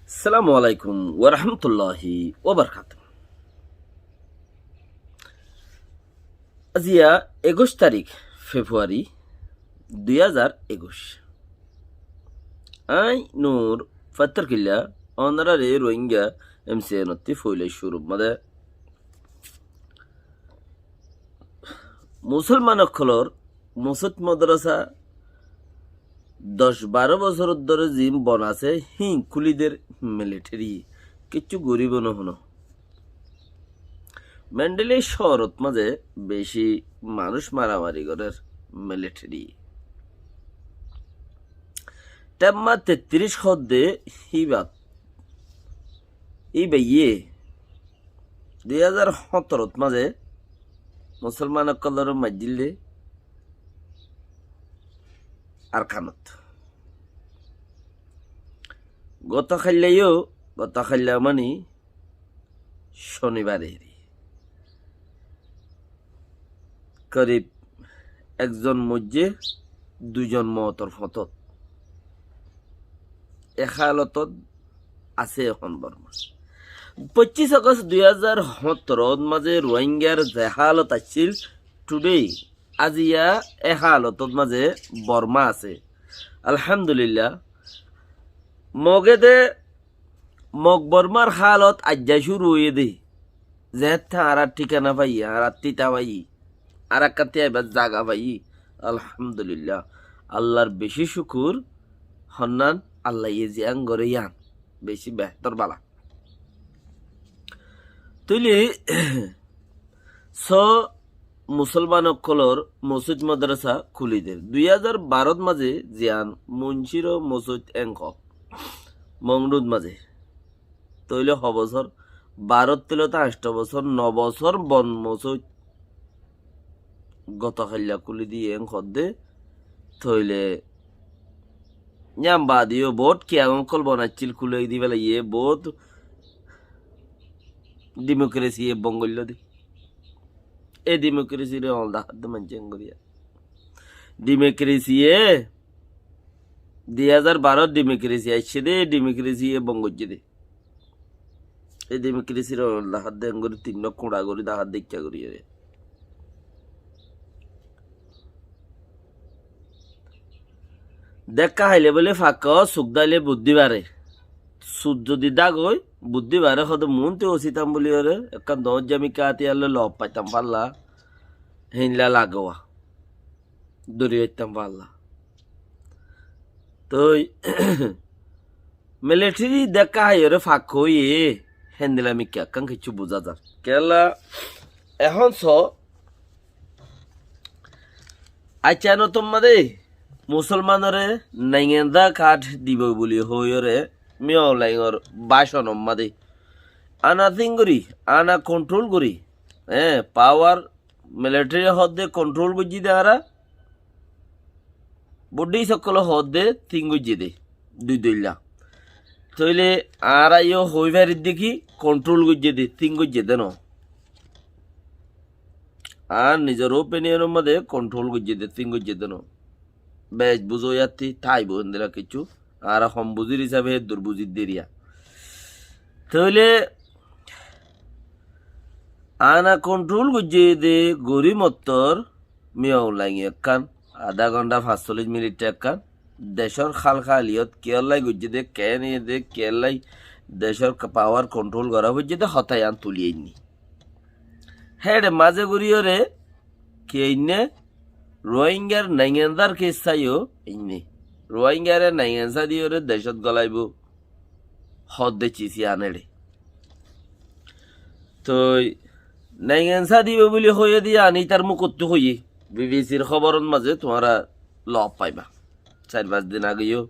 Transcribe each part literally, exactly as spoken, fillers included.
Assalamu alaikum warahmatulláhi wabarakátuhu. Aziya ekuic tarík Februari dui házar ekuic. Añí Nur Fattar Killa, ónorare Rohingya M C N ottú foila cúrur mazé Musolman ókkolor mosóit modorasa doc baró bosór dóri zin bon asé, híin kúli der militeri, kiccú goríbo no hono. Mendeli cóorot mazé beci manúic maramari gorér militeri. Temma tettiric hoódde híbat, híbaye dui házar hóñtorot mazé musolman ókkolore maijjíl de Arkanot. Goto hailla yó, goto hailla mani cónibare eri korib ekzon moijjé, duizon mootor fotót. E hálotot asé ehón Borma. Foccíc Agost dui házar hóñtorot mazé Rohingyar ze hálot accíl, today, aziya e hálotot mazé Borma asé. Alhamdulillah. Mogede Mog Bormar hálot aijja cúru óiye de. Zeéñtte añára thíkana faiyí, añára tita faiyí, añára ekkán táibar zaga faiyí. Alhamdulillah. Allar beci cúkur, honnán Allaye ziyán goré yían beci behtor bala. Tóile só musolman ókkolor mosóit modorasa kúli der. Dui házar barot mazé ziyán Muncíro mosóit énko Mongdut mazé. Tóile ho bosór? Barot tóile to ancto bosór, no bosór bon mosóit. Goto hailla kúli diyé en hoódde. Tóile yían baade yó bout kiyam ókkol bonaccíl, kúli di felaiyé, bout dimokresi e bon goilló de. E dimokresi re oldahádde maincé en goríya. Dimokresi e dui házar barot dimokresi aiccé de, dimokresi e bon goijjé de. E dimokresi re oldahádde en gorí tinnó kuñça gorí dahádde ikká gorí ere. Dekká háile bóle fakka, suk dáile buddí bare. Suk zodi dágoi, buddí bare, hoóde muúntu osítam bóli ore, ekkán doóñr zami káti arle lof faitam falla, héinla lagewá. Dóri faitam falla. Toi, militeri dekká háiyore fakka óiye, héndilla mikká ekkán kiccú buzá zar. Kiyólla, ehón só, Aiccá, noton mazé musolmanore naingenza kath dibo buli hoiyóre Min Aung Hlaingor báconor mazé ana thing gorí, ana kontrol gorí, e, pawar militeri hoódde kontrol goijjí de añára, Buddhist ókkole hoódde thing goijjé de, dui doilla. Tóile añára yó hoi faridde ki kontrol goijjé de, thing goijjé de no. Añár nizor opiniyonor mazé kontrol goijjé de, thing goijjé de no. Bec buzó yatti táibo héndilla kiccú. Añára hom buzir hísabe héddur buzir deriya. Tóile ana kontrol goijjé de gorí mottor Min Aung Hlaing ekkán, adá gonthá fañsollic minit ekkán, decór hál haliyot kiyólla goijjé de, keén de, kiyólla decór pawar kontrol gorá foijjé de, hotá yián tuli ainné. Héçe mazé goríyore ki ainné, Rohingyar naingenzar kissá yó ainné. Rohingyare naingenza diyóre decót golaibo. Hoódde cis yián éçe. Toi naingenza dibo buli hoiyé de yián ítar mukottú hoiyé. B B C r hóboror mazé tuáñra lof faiba. Sair fañs din age yó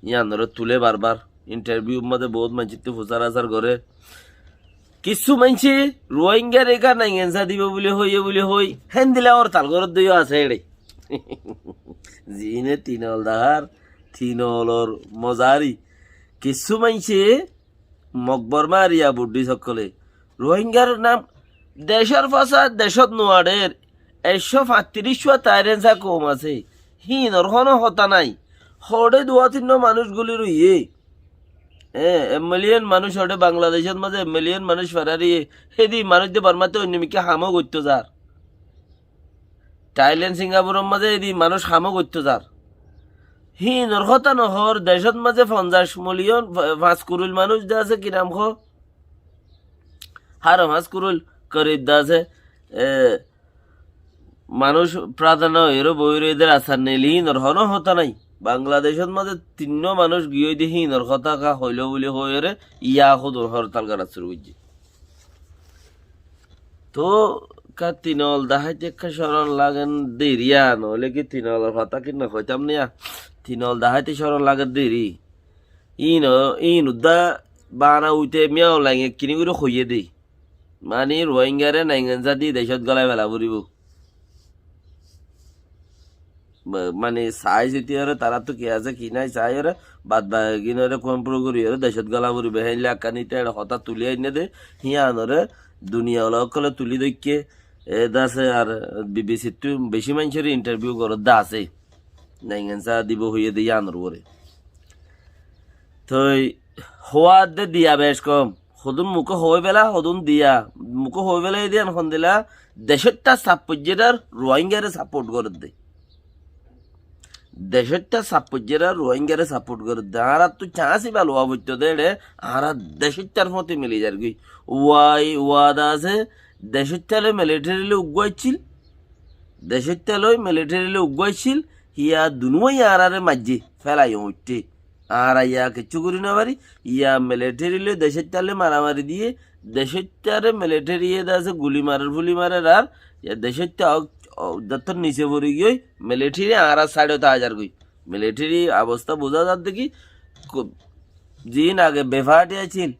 yiánore tulé barbar. Intarviu mazé bout maincóttu fusar asar goré. Kissú maincé Rohingyare eka naingenza dibo buli hoiyé buli hoi héndilla hortal goródde yó asé éçe. Ziíne Trinamool dahár, Trinamolor mozari, Kissú maincé Mok Borma ar Iya Buddhist ókkole Ruáingar nam decór fosá decót nuaçér, ekcó fañtiríc fua tairensa koum asé, híinor honó hotá nái. Hoçé duwá tinnúa manúic guli roiyé. E, ek miliyon manúic hoçé Bangladecót mazé ek miliyon manúic ferariye, hédi manúic de Bormátte oinno mikká hamó goittó zar. Thailand, Singapuror mazé hédi manúic hamó goittó zar. Híinor hotá nohór, decót mazé fonzaic miliyon, fa-, fañs kuruil manúic de asé, ki nam hoó? Háre fañs kuruil korib de asé, e, manúic pradana óiyore boói roiyé de rastar neil, híinor honó hotá nái. Bangladecót mazé tinnúa manúic giyói de híinor hotá ká hoiló buli hoiyóre iya hódun hortal gorá cúru goijjé. Toóu ká Tinol daháite ekká coron lager deri, noóile ki Tinolor hotá kinna hoitám niya. Tinol daháite coron lager deri. Íin o, íin uddá bana uite Min Aung Hlainge ekkiní gorí hoiyé dé. Mani Ruáingare naingan zadi decót gólai fela foribóu. Ma-, mani sai sitiyóre taráttu ki asé ki nái saiyóre, bad bakiginóre kontrol goríyóre decót góla foribóu. Héinle ekkáni te eçé hotá tulí ainné dé, híanoré duniya ola ókkole tulí doikké, e de asé ar bibisittú bicí maincóre intarviu goródde asé. Naingan zadi dibou hoiyé dé híanor uore. Toi hoóadde diya bec kom. Hodún muké hoói fela, hodún diya. Muké hoói fela, idiyan hondila, decóitta sap foijjé dé ar Ruáingare saport gorédde. Decóitta sap foijjé dé ar Ruáingare saport gorédde. Añárattu cañs ibá lowa foittó dé eçé, añára decóittar fóti mili zargói. Uai, ua de asé, decóitta loi militeri loi uggúa accíl. Decóitta loi militeri loi uggúa accíl, hiya dunúai añáráre maijjé, félai uñitté. Añára iya kiccú gorí nofarí, iya militeri loi decóittar loi maramari diyé, decóittare militeri ye de asé guli marer, fuli marer ar, iya decóitta o-, o-, zottót nise fori giyói, militeri añárar saidot aái zargói. Militeri obosta buzá zar dé ki, ko-, ziín age befati accíl,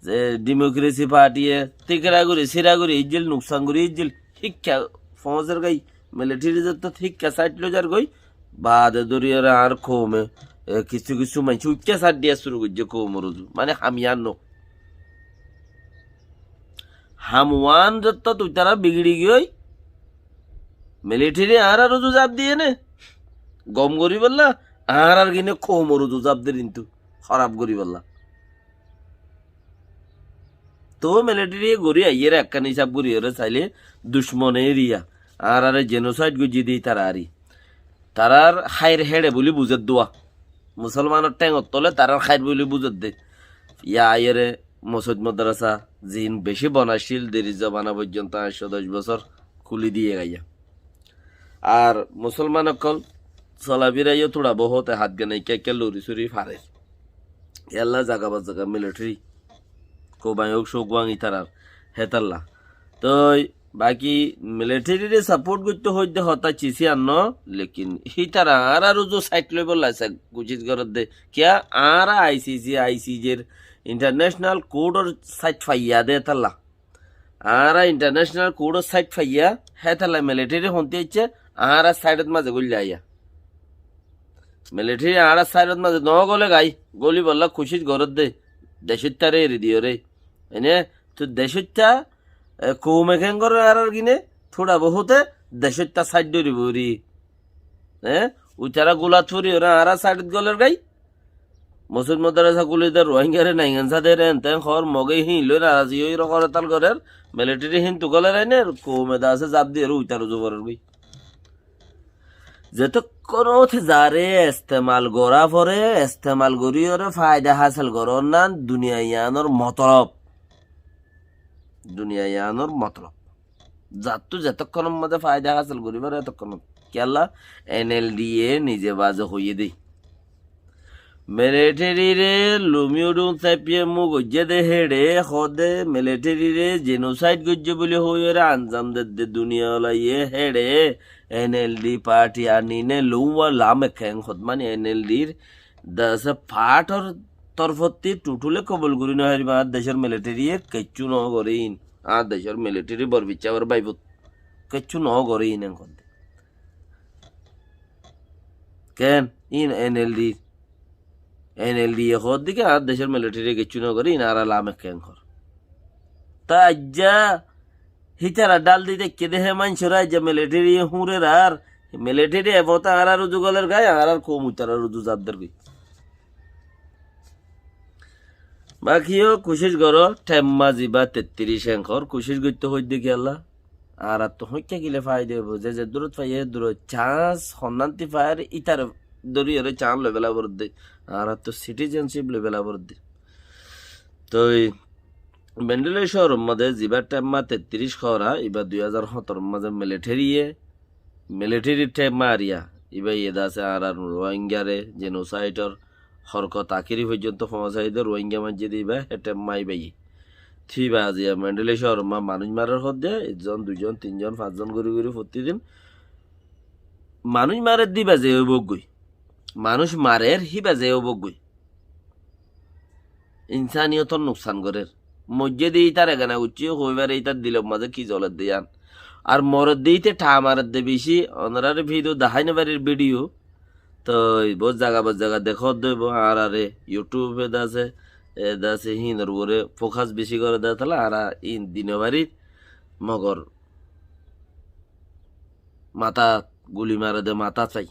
ze dimokrasi fatiye tikra gorí, sira gorí, ijjil nuksan gorí, ijjil híkka foóñser gái, militeri zottót híkka said loi zargói, baade dóri ore añár koume, e, kissú kissú maincé uiththá said diya cúru goijjé koumor uzu. Mane ham yián no. Ham uán zottót uitará bigiri giyói, militeri añárar uzu zaf diyé né, gom goríbolla, añárar gine koumor uzu zaf der kintu, hóraf goríbolla. Toóu militeri ye gorí aiyére ekkán hísab goríyore sailé ducmone eriya, añáráre jenosaid goijjé dé tará ari. Tarár háir héçe buli buzér dé uá. Musolmanor théngor tole tarár háir buli buzér dé. Iya aiyére mosóid modrasa ziín bicí bonaccíl, deri zobana foijjonto añctho doc bosór kúli diyé gaiya. Ar musolman ókkol solafira yó tuça bohóte hát gana ikká ikká lori sori farer. Yálla zaga ba zaga militeri. Kobañ óuk, Cókguang ítarar. Hétalla. Toi baki militerire saport goittó hoidde hotá cis yían no, lekin hítara añárar uzu said loibolla sa kucíc gorédde. Kiyá añára ICC, ICJ r International Court or said faiya de hétalla. Añára International Court or said faiya, hétalla militeri hontí aiccé, añára saidot mazé goilla aiya. Militeri añára saidot mazé no gole gái, golibolla kucíc gorédde, decóittare eri diyóre. Ene, to decóitta, e, koume ken gorer añárar gine, tuça bohóte decóitta said dóri bori. E, uitara gulat fori ore añára saidot goler gái. Mosóid modrasa kúli der, Ruáingare naingan zá der, en ten hoór, Moge híin loi narazi ói ore horetal gorer, militeri híntu goler ainer, koume de asé zaf diyóre uitar uzu forer goi. Zetókkonót zare estemal gorá fore, estemal goríyore faida hásel gorónnan duniya yiánor motolob. Duniya yiánor motolob. Zattú zetókkonór mazé faida hásel gorí fare etókkonót. Kiyólla? NLD ye nize baze hoiyé dé. Militerire Lum Yu Dun Sep ye mu goijjé dé héçe, hoó de militerire jenosaid goijjé buli hoiyóre anzam dedde duniya olaye héçe, NLD parti anine lum wa lam ekka en hot mani NLD r dase partor torfotti tutule kobul gorí no faribo, añár decór militeri ye kessú no gorín, añár decór militeri bor biccá bor baibot kessú no gorín en hot de. Ken? Íin NLD r. N L D A hoódde ki añár decór military kiccú nogoré, iín añára lam ekkán hoór. Te aijja hítara dhál di táikke de hé maincóre aijja military ye húñrer ar, military e fota añárar uzu goler gái, añárar koum itarar uzu zadder goi. Baki yó kucíc goró, thaim mazé ibá tettiric enkor, kucíc goitté hoiddé kiyólla? Añárattú hoikká gile faida óibo, ze zeddúrot faiyé eddúrot, chance honnánti faiyé ítare dóri ore chance loi fela foredde, añárattú citizenship loi fela foredde. Toi Mandalay cóoror mazé zibá thaim mazé tettiric hoóra, ibá dui házar hóñtoro mazé military ye military thaim mariya, ibá ye de asé añárar Rohingyare genocide or horkot akiri foijjonto foóñsai de Rohingya maincé de ibá, hé thaim ma ibá ye. Thíba aziya Mandalay cóoror ma manúic marer hoódde, ekzon, duizon, tinzon, fañszon gori gori fottí din manúic marer de ibá ze óibou goi. Manúic marer híba ze óibou goi. Insaniyotor nuksan gorér. Moijjé de ítar egana goijjé, hoibare ítar dilor mazé ki zoledde yían. Ar moredde íte tha maredde beci, onoráre video dahái no farir video. Toi bout zaga bout zaga dekódde óibo, añárare YouTube e de asé, e de asé, híinor uore focus beci goredde, tale añára híin di no farir, mogor matát guli maredde matát fai.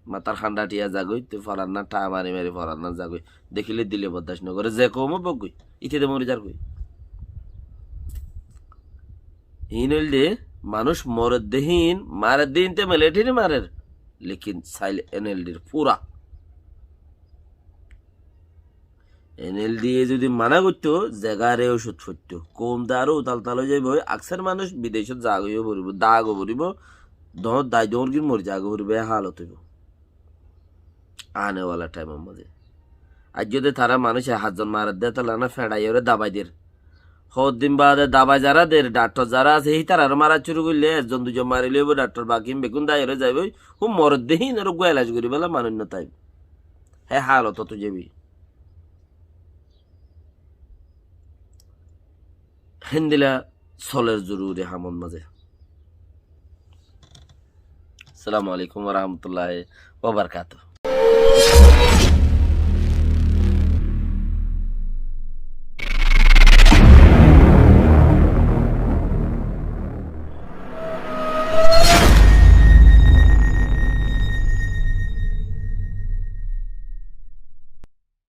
Matár hánda thiya zagói, te foranná tha mari mari foranná zagói. Dekíle dile bordac nogoré, ze koum ók goi, íte de mori zargói. Híin óilde manúic moredde híin, maredde híin te military marer. Lekin saile N L D R fura. N L D A zodi mana goittó, zegaré ocud foittó. Koum de aró utal tal ói zaiboi, akser manúic bidecót zagói foribó, dago foribó, doóñr dai doóñr gín mori zago foribó, e halot óibo. Ane wala thaimor mazé. Aijjó de tará manúic e hatzon maredde, tala na feçaiyoré dabai der. Hoddin baade dabai zará der, dhaktor zará asé, hítararé mara cúru goillé, ekzon duizon mari loibó, dhaktor bakin bekkún dai óre zaibói, hú moredde híinor uggúa elac goríbolla manúic no táibo. Hé halotot ói zaibói. Héndilla soler zoruri hamot mazé. Assalamu alaikum wa rahmatullahi wa barakatuhu.